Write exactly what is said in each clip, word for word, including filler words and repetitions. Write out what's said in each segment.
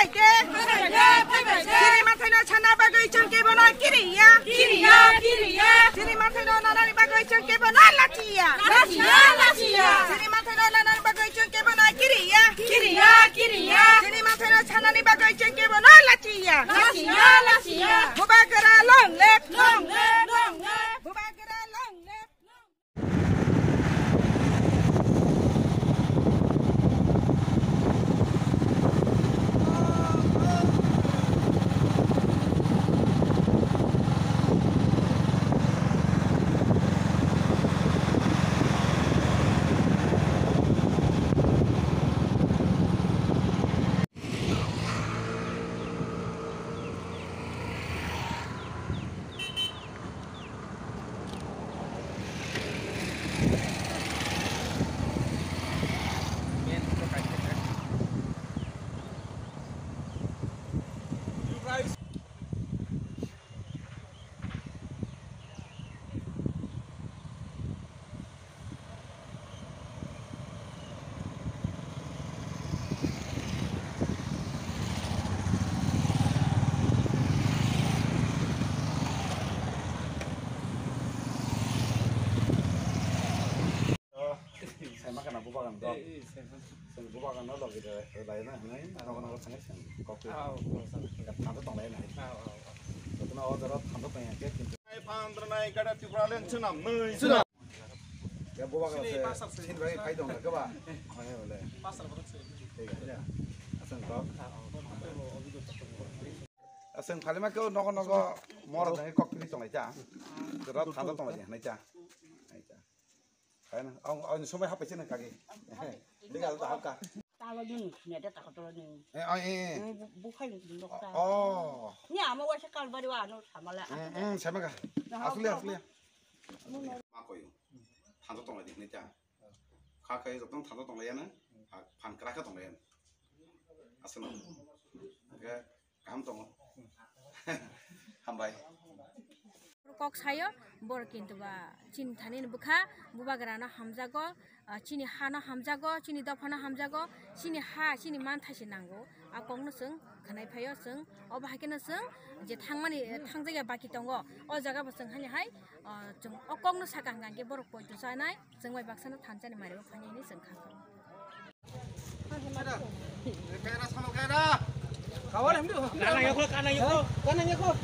Chini manthaino sana bagwi chwng kebono kiriya. Kiriya, kiriya. Chini manthaino nanani bagwi chwng kebono lachiya. Lachiya, lachiya. Chini manthaino nanani bagwi chwng kebono kiriya. Kiriya, kiriya. Chini manthaino sanani bagwi chwng kebono lachiya. Lachiya, lachiya. Bubagra long live. Long live, long live. Bubagra long live. Saima kana bubagan do. Chwng bubagan no logi de lai na hwnwi nogo nogo thangwi chwng kok twi. Thangdo tong lai na. Jotono o jora thangdo tong ya khe kintu. Phan rwnai gada Tripura len chwnam nwi. Ya bubagan se sin bai phai dong khe ba. Hoi hoi le. Thik ase. Aswng kok. Aswng phalima khe nogo nogo mora thangwi kok twi tong lai cha. Jora thangdo tong lai hwnwi cha. Ai cha. Kaya na, ang, ang somai hapai sini kaki. Tinggal tak hapka. Talo dun, ni ada takut talo dun. Eh, oh, eh, eh. Bu-, bukai dun dokta. Oh. Ni ama wasa kalbari wa anu samala. Hmm, hmm, sama ka. Asli, asli. Makoyu. Thanto tong lai ni cha. Kha kai jotong thanto tong lai na. Phan kra ka tong lai. Asli. Oke. Kaham tongo. Hambai. Kok sayo, bor kintu ba chini thani ni bwkha, bubagra no hamjago, ah, chini ha no hamjago, chini dopha no hamjago, chini ha, chini manthai se nango. A kok no chwng khwnai phaio chwng, obo hai khe no chwng je thangmani, eh, thangjak ya baki tongo. O jaga bo chwng hani hai, ah, chwng o kok no saka hwnkha hwnkhe borok poito chanai. Chwng bai baksa no thanchani mari o phani hinwi chwng kha kho. Kaira, samal kaira. Kawan hem do. Kana yako, kana yako. Kana yako.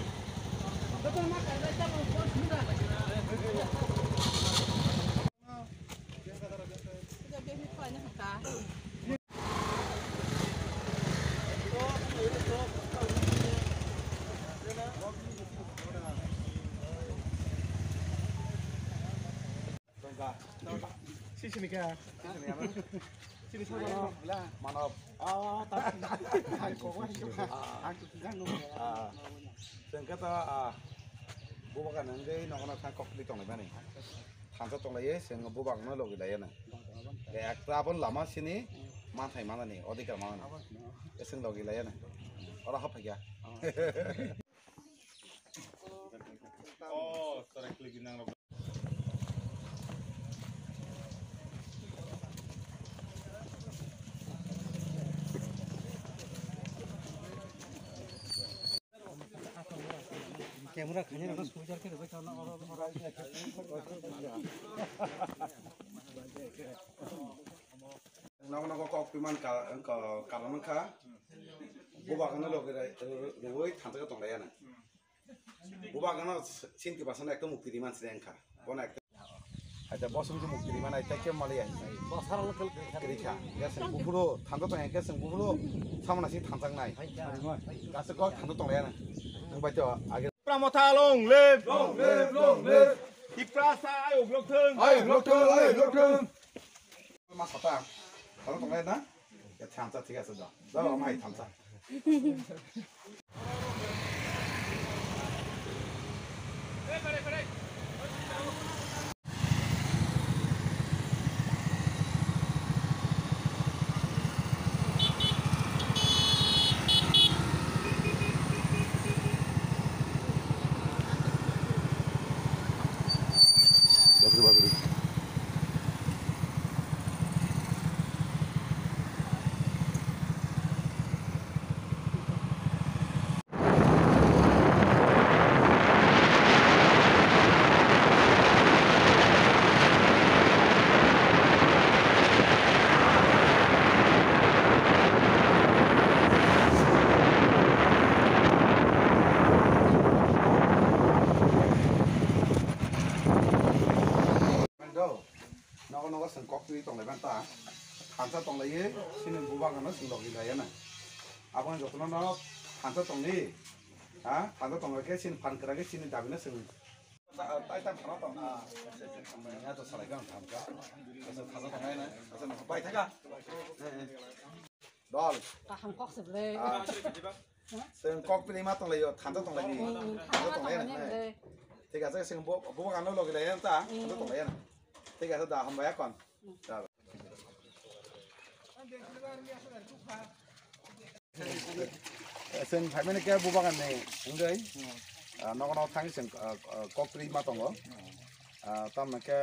Sini sini ka. Sini sini. Manob. Ah, tak. Aku kau itu. Aku tidak nunggu. Ah. Sengketa, ah, bubagan nangge nongna thang kok di tong lai bani. Thansa tong lai ye, seng bubagan no logi lai ye na. Ekta abon lama sini, manthai manani, odikar manani. Seng logi lai ye na. Ora hop ya. Oh, correctly ginang. Camera khanya na sujak ke bai kana oro oro. Nogo nogo kok piman ka, ka, karon wngkha. Bubagan no logi rai, rwi thansa tong lai ya na. Bubagan no sinti basana ekta mukti di man se wngkha. Bono ekta. Acha bosom se mukti di man ai ta ke mali ai. Bosar lo kel kel. Rikha. Gaseng bufuro thansa tong gaseng bufuro samana si thansa nai. Gaseng kok thansa tong lai ya na. Ang bai to age. Pramotha long live. Long live, long live. Tiprasa ayok lok thung. Ayok lok thung, ayok lok thung. Ma sata. Thansa tong lai na. Ya thansa thik ase da. Da mai thansa. Nogo nogo chwng kok twi tonglaimani ta. Thansa tonglaio, chini bubagrano chwng logi laiya na. Aboni jotono no thansa tongdi. Ha? Thansa tonglaikhe chini phan kwragwi chini dabino chwng. Ta-, tai ta phano tong. Ah, ya to salai kan tham ka. Asa thansa tonglai na. Asa no pai thaka. Eh, eh. Dol. Kaham kok se ble. Ah. Chwng kok pili ma tonglaio, thansa tonglaini. Hmm, thansa tonglaini. Thik ase, chwng bo, bo ano logi laiya ta, thansa tonglaini. Thik ase da, hambai kon. Da. Chwng phaimani khe bubagan ni wngwi, ah, nogo nogo thangwi chwng, ah, ah, kok pili ma tongo. Ah, tamni khe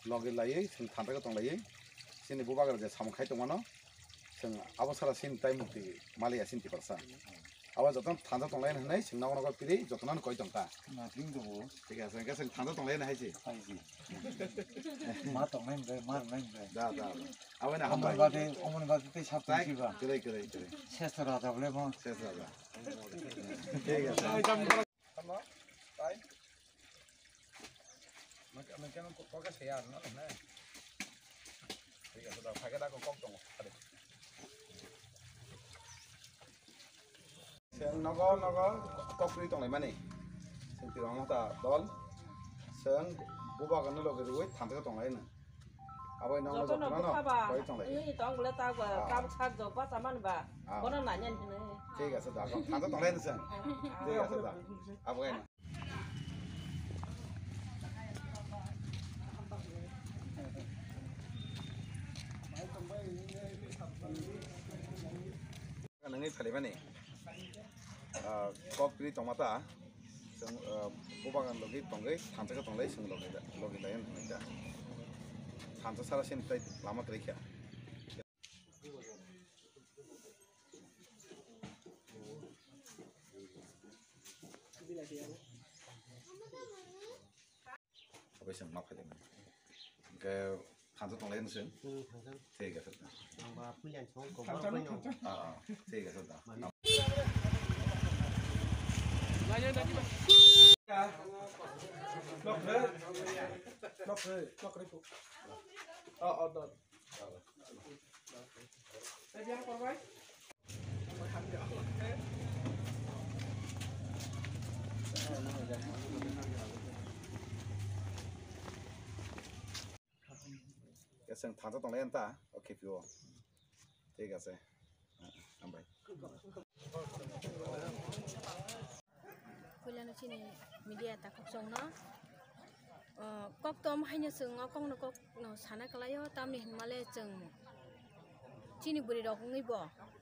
logi laiwi chwng thansa khe tonglaiwi. Chini bubagra je samung khai tongmano. Chwng abo sara sin tai mukti maliya sin tiprasa. Abo jotono thansa tonglaini hwnwi chwng nogo nogo pili jotono koi tong ta. Na, thing tongo. Thik ase, hwnkhe chwng thansa tonglaini hai se. Hai se. Ma tongnai hwnbai, ma tongnai hwnbai. Da, da, da. Abo na hambai. Omon bade, omon bade tei sab tong siba. Kwrwi, kwrwi, kwrwi. Sesta raja bole mo. Sesta raja. Thik ase. Tamo, tai. Mekhe, mekhe no kok, kok se ya, no, ne. Thik ase, da, phage da, kok, kok tongo, are. Chwng nogo, nogo, kok twi tonglaimani. Chwng tirong ta dol. Chwng bubagan no logi rwi thansa tonglai no. Abo no joto no joto no, bwkha ba, koi tonglai. Ini tong bole ta ba, ah, kam sak jok ba saman ba. Ah. Bono nanya ni hino. Thik ase da, thansa tonglai no chwng. Ah. Thik ase da. Abo no. Nangni phalimani, ah, kok pri tongma ta, chwng, ah, bubagan logi tongwi thansa khe tonglai chwng logi da, logi lai wng tongwi da. Thansa sara sin tai lama kwrwi kha. Obai chwng ma phaidi mani. Hwnkhe thansa tonglai nw chwng? Hmm, thansa. Thik ase. Ang ba puila chwng kok. Thansa bai no. Ah, ah, thik ase da. Mani. Nokre. Nokre, nokre ko. Oh, oh, done. Chwng thansa tonglai ta, o K P O. Thik ase. Hambai. Puilano chini media takhuk chwngno, o, kok tom haino chwng o kokno kokno sana kwlaio, tamni hinmale chwng chini bwrwi rok wngwi bo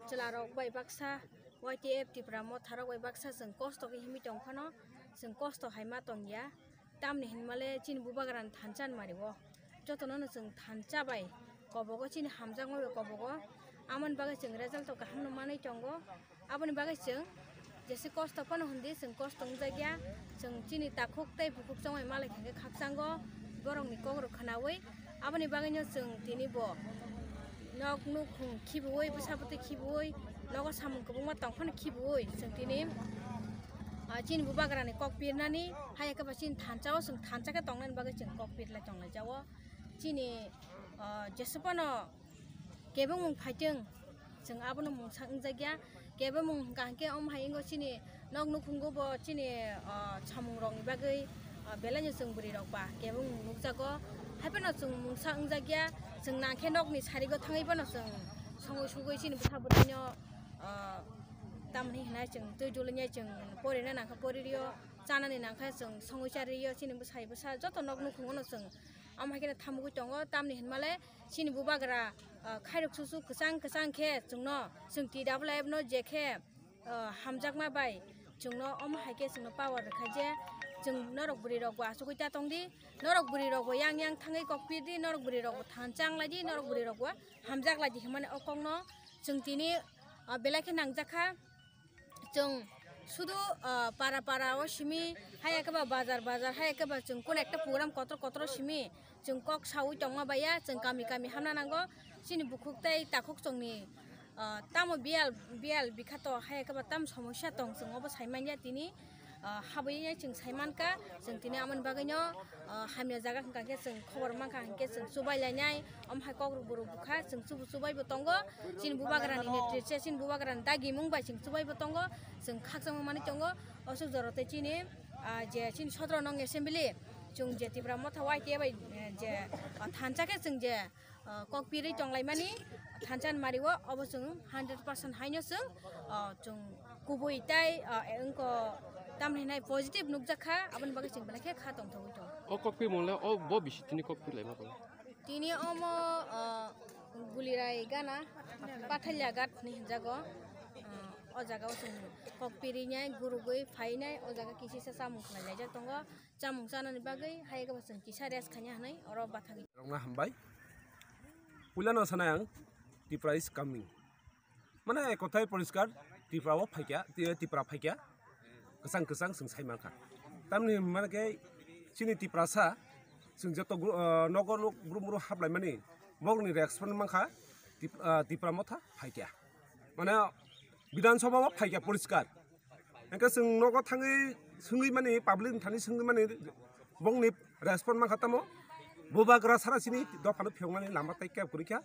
chwla rok bai baksa Y T F Tipra Motha rok bai baksa chwng kosto khe himwi tong phano chwng kosto hai ma tong ya. Tamni hinmale chini bubagrani thansa ni mari o. Jotono no chwng thansa bai kobogo chini hamjakma bai kobogo. Amoni bagwi chwng result o kaham no manwi tongo. Aboni bagwi chwng jesa kosto phano hwndi chwng kosto wngjakya. Chwng chini takhuk tei bukhuk chongmani malai khe khakchango borokni kok rok khwnawi. Aboni bagwino chwng tini bo nok nukhung khibiwi, bwsa bwtwi khibiwi, nogo samung kwbangma tong phano khibiwi chwng tini, ah, chini bubagrani kok pirnani, hai khe ba chini thansa o chwng thansa khe tongnani bagwi chwng kok pirlai tonglai jao. Chini, ah, jesa phano kebengmung phaitwng, chwng abono mungsa wngjakya. Kebengmung hwnkha hwnkhe omo hai wngkha chini nok nukhungo bo chini, ah, samung rokni bagwi, ah, belaino chwng bwrwi rok ba kebengmung nukjago. Haiphano chwng mungsa wngjakya, chwng nangkhe nokni sarigo thangwi phano chwng songwi sugwi chini bwsa bwtwino, ah, tamni hwnwi chwng twi dulwi chwng porina nangkha poririo, chanani nangkha chwng songwi chariyo, chini bwsai bwsa joto nok nukhungono chwng omo hai kheno thamugwi tongo. Tamni hinmale chini bubagra, ah, khairok susu kwchang kwchang khe chwngno, chwng T W F no je khe, ah, hamjakma bai chwngno omo hai khe chwngno power rwkha je chwng norok bwrwi rok bo achugwi ta tongdi, norok bwrwi rok bo yang yang thangwi kok pirdi, norok bwrwi rok bo thansa wnglaidi, norok bwrwi rok bo hamjak laidi hinmani o kokno chwng tini, ah, belai khe nangjakha. Chwng sudu, ah, para para o simi, hai khe ba bazar bazar, hai khe ba chwng kun ekta program kotor kotor o simi, chwng kok saui tongma baiya, chwng kami kami hamna nango. Chini bukhuk tei takhuk chwngni, ah, tamo biyal biyal bikha to, hai khe ba tam somosya tong, chwng obo sai manya tini. Ah, habwi chwng sai mankha, chwng tini amoni bagwino, ah, hamya jaga hwnkha khe chwng khobor mankha, hinkhe chwng chubai lainai, omo hai kok rok bo rw bukha, chwng chubu chubai bo tongo, chini bubagrani netrite, chini bubagrani dagimung bai chwng chubai bo tongo, chwng khakchangma manwi tongo, aswk jora tei chini, ah, je chini sotro nong assembly, chwng je Tipra Motha Y T A bai, eh, je, ah, thansa khe chwng je, ah, kok pirwi tonglaimani thansa ni mari o, obo chwng hundred percent haino chwng, ah, chwng kubui tai, ah, wngkha tamni hinai positive nukjakha, aboni bagwi chwng belai khe kha tongthogwi tongo. O kok pi mole o bo bisi tini kok pi laima kole. Tini omo, ah, Gulirai gana Pathalia Ghat ni hinjago, ah, o jaga o chwng kok pirinai gurugwi phainai o jaga kisisa chamung khlai laijak tongo. Chamung chanani bagwi hai khe bo chwng kisa rest khaina hinwi oro bathagwi. Rokna hambai. Puilano sanai ang, Tipra is coming. Mane kothai poriskar, Tipra o phaikya, Ti-, Tipra phaikya. Kwchang kwchang chwng sai mankha. Tamni hwnmani khe chini Tiprasa, chwng joto gru-, ah, nogo nok brum brum haplaimani, bokni respond mankha, Tip-, ah, Tipra Motha phaikya. Mane Bidhan Sabha o phaikya poriskar. Hingke chwng nogo thangwi swngwi mani, public ni thani swngwi mani, bongni respond mankha tamo, bubagra sara chini dophano phiyoknani lama tai kebo kwrwi kha,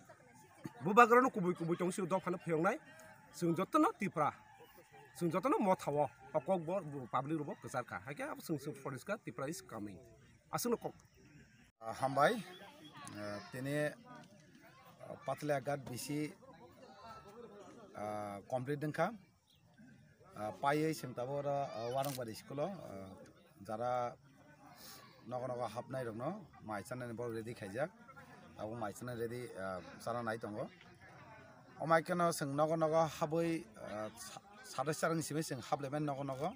bubagrano kubui kubui tong sio dophano phiyoknai, chwng jotono Tipra, chwng jotono Motha o, o kok bo, bo public rokbo kwchar kha, haikhe abo chwng, chwng poriskar Tipra is coming, aswkno kok. Ah, hambai, ah, tini, ah, Pathalia Ghat bisi, ah, complete wngkha. Ah, paiwi chwng tabuk oro, ah, Warangbar school o, ah, jara nogo nogo hapnai rokno mai chanani borok ready khaijak. Tabuk mai chanani ready, ah, chana nai tongo. Omo hai kheno chwng nogo nogo habwi, ah, sa-, sadai charwng simi chwng haplaimani nogo nogo.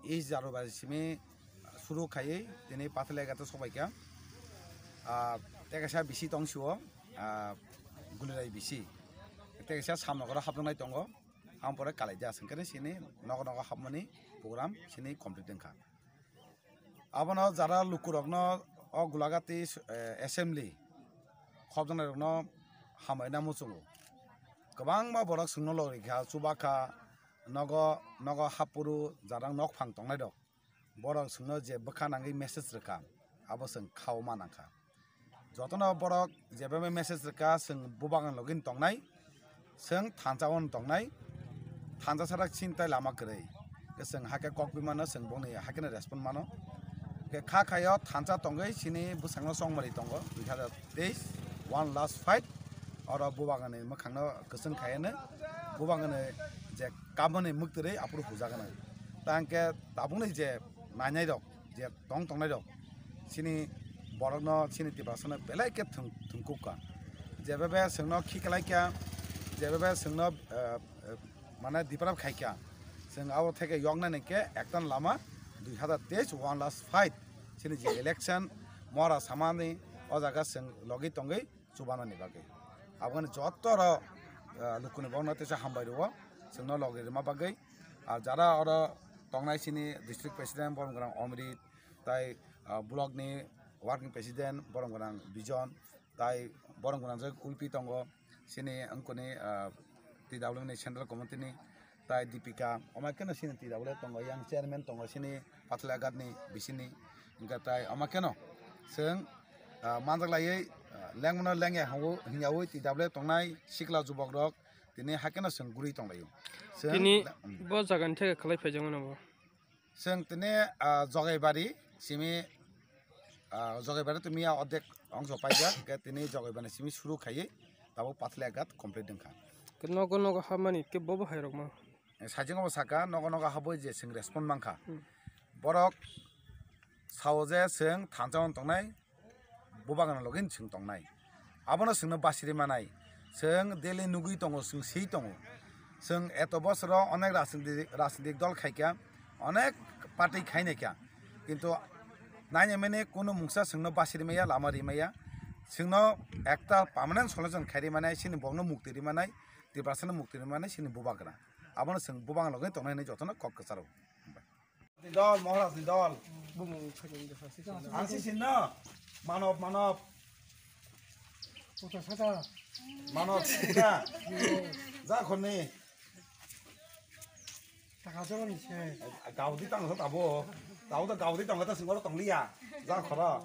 East Jarubai simi suru khaiwi tini Pathalia Ghat o sobaikha. Ah, tei kaisa bisi tong sio, ah, Gulirai bisi. Tei kaisa Samnogoro hapjaknai tongo. Ang pore kalaijak, hwnkhe sini nogo nogo hapmani program sini complete wngkha. Abono jara lukurokno o Gulagati, eh, assembly khopjaknairokno hambai na muchungo. Kwbangma borok chwngno logikha, chubakha, nogo, nogo happhuru jara nokphang tongnairok. Borok chwngno je bwkha nangwi message rwkha, abo chwng khao ma nangkha. Jotono borok jeba message rwkha, chwng bubagrani login tongnai, chwng thansa on tongnai, thansa sara chini tai lama kwrwi. Ke chwng hakhe kok pi mano, chwng bongni hakhe no respond mano. Ke kha khayo thansa tongwi chini bwsakno chongmari tongo, dui hazar teis, one last fight. Oro bubagrani mwkhangno kwchwng khaiya no, bubagrani je kamoni mwktwrwi aphuru hujakgana. Tangkhe tabukni je nainai rok, je tong tongnai rok, chini borokno, chini Tiprasano belai khe thwng-, thwngkukha. Jebebe chwngno khiklai kha, jebebe chwngno, eh, eh, mane diprab khai kha, chwng abo theke yoknani khe ekta lama dui hazar teis one last fight. Chini je election mora samani o jaga chwng logi tongwi chubanani bagwi. Aboni joto oro, ah, lukuni borokno teisa hambai rwo, chwngno logi rwma bagwi. Ar jara oro tongnai chini district president borom gwnang Omrit, tai, ah, block ni working president borom gwnang Bijon, tai borom gwnang je Ulpi tongo, chini wngkuni, ah, T W ni central committee ni tai Dipika, omo keno chini T W tongo, yang chairman tongo chini Pathalia Ghat ni bisini, hingke tai omo keno chwng, ah, manjak laiwi, ah, lengmano lengya hwnwi, hwnyawi T W tongnai sikla jubok rok tini hakeno chwng guri tonglaio. Chwng Tini le-, mm. Bo jagani theke khlai phaijak mano bo. Chwng tini, ah, Jogaibari simi, ah, Jogaibari to miya ordek ongso paijak, ke tini Jogaibari simi suru khaiwi tabuk Pathalia Ghat complete wngkha. Ke nogo nogo hapmani ke bobo hai rok ma? Sajingo bo saka, nogo nogo habwi je chwng respond mankha. Hmm. Borok sao je chwng thansa on tongnai, bubagrani logi chwng tongnai. Abono chwngno basiri manai. Chwng daily nugwi tongo, chwng swi tongo. Chwng eto bosoro onek rajniti-, rajnitik dol khaikha, onek party khainaikha. Kintu nainamani kunu mungsa chwngno basiri maya, lama ri maya. Chwngno ekta permanent solution khairi manai, chini bokno mukti ri manai, Tiprasano mukti ri manai, chini bubagra. Abono chwng bubagrani logi tongnai hinwi jotono kok kwcharo. Ni dol, Maharaj ni dol. Bumung khaijak ni dol. Ang si sinno. Manob, manob. Puta sata. Manob, puta. Ja khonni. Hajabani se. Gaudi tang sa tabo. Tabo to gaudi tang ta singoro tong liya. Ja khoro.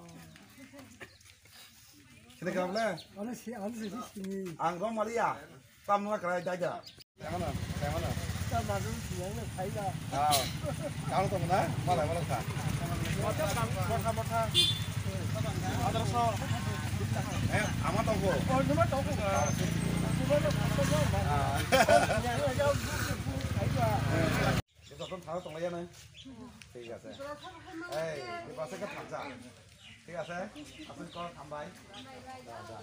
Sini kam le. Ano si ano si sini. Ang rom maliya. Tam na krai daga. Tengana, tengana. Ta majun siyang na thaiga. Ah. Kang tong na? Malai malai sa. Motha motha. Adar so. Eh, ama tong ko. Oh, numa tong ko. Ah. Joton thang tong ya na. Thik ase. Ei, ni pase ka thang ja. Thik ase. Asun ko tham bai. Ja, ja.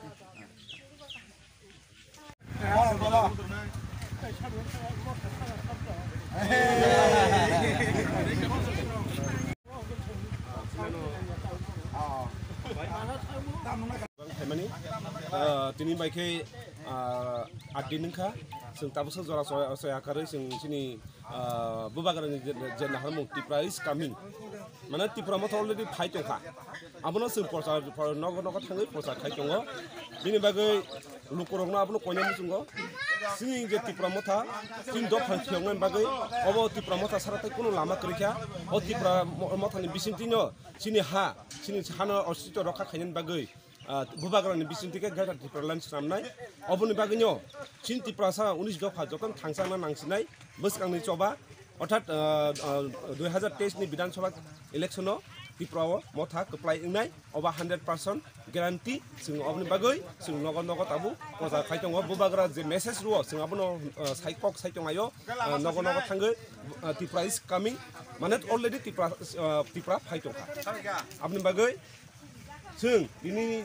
Tini bai khe, ah, aat din wngkha, chwng tabuksa jora soya, soya karwi chwng chini, ah, bubagrani je, je naharmung Tripura is coming. Mane Tipra Motha already phai tongkha. Abono chwng prochar, pro-, nogo nogo thangwi prochar khai tongo. Bini bagwi lukurokno abono koina muchungo. Chini je Tipra Motha, chini dopha phiyoknani bagwi obo Tipra Motha sara tei kunu lama kwrwi kha. O Tipra mo-, Mothani bisingtwino chini ha, chini hano ostitw rokha khainani bagwi ah, bubagrani bisingtwi khe Greater Tipraland swnamnai. Oboni bagwino chini Tiprasa unis dopha jotono thangchakna nangsinai bwskangni choba, orthat, ah, ah, dui hazar teis ni Bidhan Sabha election o Tripura o Motha kwplai wngnai, oba hundred percent guarantee. Chwng oboni bagwi chwng nogo nogo tabuk prochar khai tongo. Bubagra je message rwo chwng abono, ah, sai kok sai tongaio, ah, nogo nogo thangwi, ah, Tripura is coming, mane already Tripura, ah, Tripura phai tongkha. Aboni bagwi Chwng tini,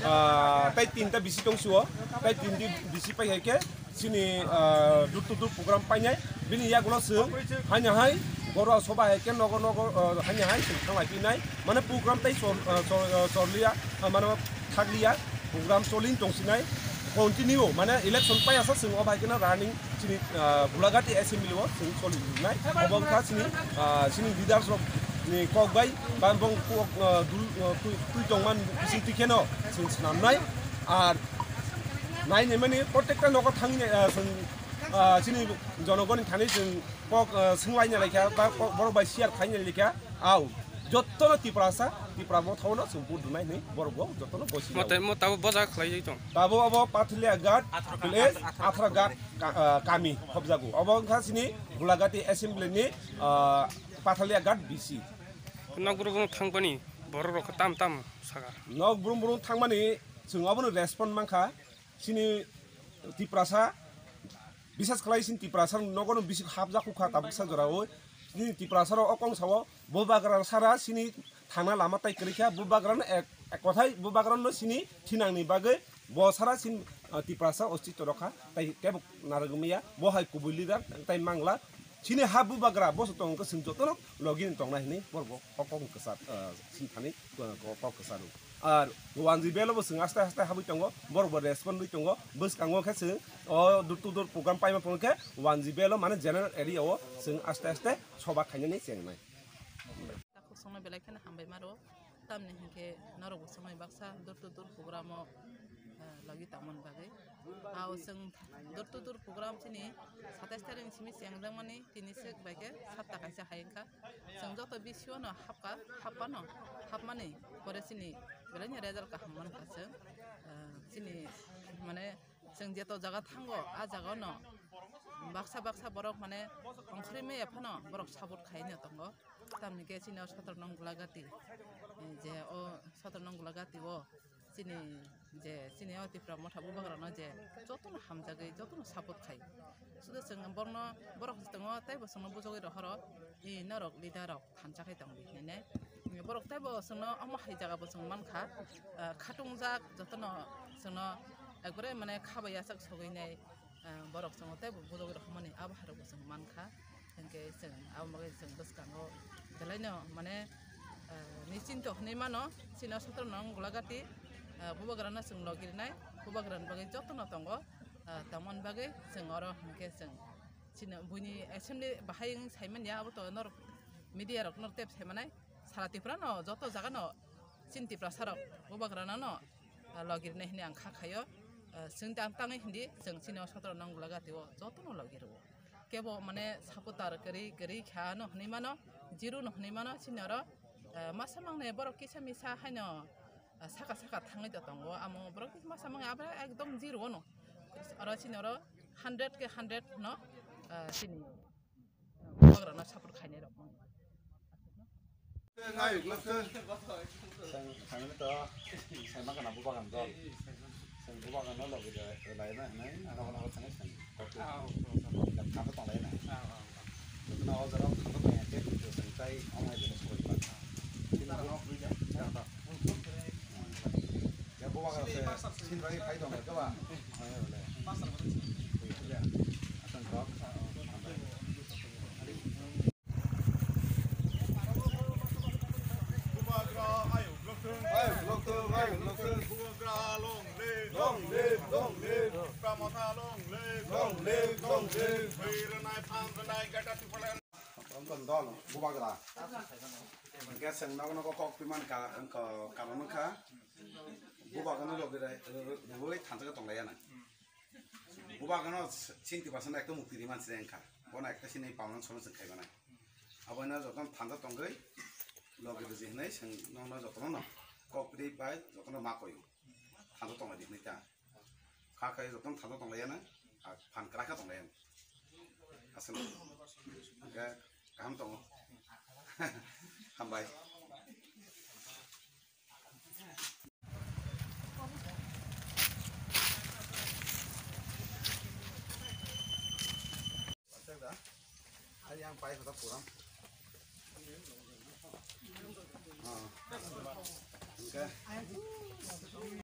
ah, tai tinta bisi tong sio, tai tinta bisi pai hai khe chini, ah, door to door program painai. Bini yagulo chwng haino hai goro soba hai khe nogo nogo, ah, haino hai chwng thanglai pinai. Mane program tai chol, ah, chol, ah, chorliya, ah, mane thakliya, program cholin tong sinai. Continue mane election pai asa chwng o bai khe running. Chini, ah, Gulagati assembly o chwng choli nai. Obo wngkha chini, ah, chini leaders rok ni kok bai, ba bong kok, ah, dul, ah, twi, twi tongman bising twi kheno chwng swnamnai. Ar nai nai mani protekta nogo thangwi nai, ah, chwng, ah, chini jonogoni thani chwng kok, ah, swnglaina laikha, ba kok borok bai share khaina laikha. Au, jotono Tiprasa, Tipra Mothano chwng vote rwnai hinwi borok bo jotono bosi. Mote, mo tabo boja khlai tong. Tabo abo Pathalia Ghat village, Athra Ghat ka-, ah, kami hobjago. Abo wngkha chini Gulagati assembly ni, ah, Pathalia Ghat B C. Nok bro bro thangmani, borok rok tam tam saka. Nok bro bro thangmani, chwng abono respond mankha. Chini Tiprasa, bisas khlai chini Tiprasa nogono bisi hapjak hukha tabuksa jorao. Chini Tiprasa rok o kong sao, bubagra sara chini thangna lama tai kwrwi kha, bubagrano ek, ek kothai bubagrano chini thinangni bagwi bo sara chini, ah, Tiprasa ostitw rokha, tai kebo narwgmaya, bo hai kubui leader tai mangla. Chini ha bubagra boso tong khe chwng jotono logi ni tongnai hinwi borok bo kok kok kwchar, ah, sini thani, ah, kok kok kwcharo. Ar one G B L o bo chwng aste aste habwi tongo, borok bo respond wi tongo. Bwskango khe chwng o door to door program paima phone khe one G B L o mane general area o chwng aste aste soba khainani chengnai. Takhuk songno belai kheno hambai maro. Tamni hinkhe norok bo songni baksa door to door program o, eh, logi tongmani bagwi. Ao chwng door to door program chini satais tarikni simi chengjakmani tini swk bai khe sapta kaisa hai wngkha. Chwng joto B C O no hapkha, happhano, hapmani pore chini belaini result kaham mankha chwng. Eh, chini mane chwng jeto jaga thango, a jaga no baksa baksa borok mane ongkhorwi maya phano borok support khaino tongo. Tamni khe chini o Sotro nong Gulagati, eh, je o Sotro nong Gulagati o chini je chini o Tipra Motha bubagrano je jotono hamjagwi jotono support khai. Suda chwng borokno, borok tongo tei bo chwngno bujogwi rohoro, i norok leader rok thansa khai tongdi hinwi. Borok tei bo chwngno omo hai jaga bo chwng mankha, ah, khatungjak jotono chwngno ekbare mane khabai yachak sogwi nai. Ah, borok chwngno teibo bujogwi rwkmani abo hai rokbo chwng mankha. Hinkhe chwng abo bagwi chwng bwskango belaino mane, ah, ni chinto hinwi mano, chini o Sotro nong Gulagati, ah, bubagrano chwng logi rwnai, bubagrani bagwi jotono tongo, ah, tongmani bagwi chwng oro hinkhe chwng chini buini assembly bahai wng saimanya abo to norok media rok norok tep saimanai sara Tripura no joto jaga no chini Tiprasa rok bubagrano no ah, logi rwnai hinwi ang kha khaio. Ah, chwng tang tangwi hindi chwng chini o Sotro nong Gulagati o jotono logi rwo. kebo mane supporter kwrwi kwrwi kha no hwnwi mano, zero no hwnwi mano chini oro, eh, masa mangnai borok kisa misa haino, eh, saka saka thangwi da tongo, amo borok kisa masa mangnai abra ekdom zero no, oro chini oro hundred ke hundred no, eh, chini. Bubagrano support khainai rok. Ngai uklok khe. Sang, sang to, sang ma kana bubagan dol. Sang bubagan no logi de, lai na nai, ano ano sang sang. Kotu. Kata tong lai na. Na o jara kata tong ya ke, sang tai, amai de so ba. Kita no. Ya, bubagra se Sindari phai tong khe ba? Aswk kok. Bubagra ayuk lokthung. Ayuk lokthung, ayuk lokthung. Bubagra long live. Long live, long live. Bubagra motha long live. Long live, long live. Bwrwi rwnai, phan rwnai, Greater Tipraland. Tongthon dol, bubagra. Hwnkhe chwng nogo nogo kok twi mankha, wngkha, karon wngkha. Bubagrano logi rai, rwui thansa khe tong laiya nang. Bubagrano chini Tiprasano ekta mukti ri man se wngkha. Bono ekta sini pawan solo chwng khai manai. Abono jotono thansa tongwi logi rwji hwnwi chwng nono jotono no kok twi bai jotono ma koyo. Thansa tong lai di hwnwi ta. Kha khe jotono thansa tong laiya nang, a phan kwrak khe tong laiya nang. Aswk. Hwnkhe kaham tongo. Hambai. Yang pai hoda puram. Ah. Hwnkhe.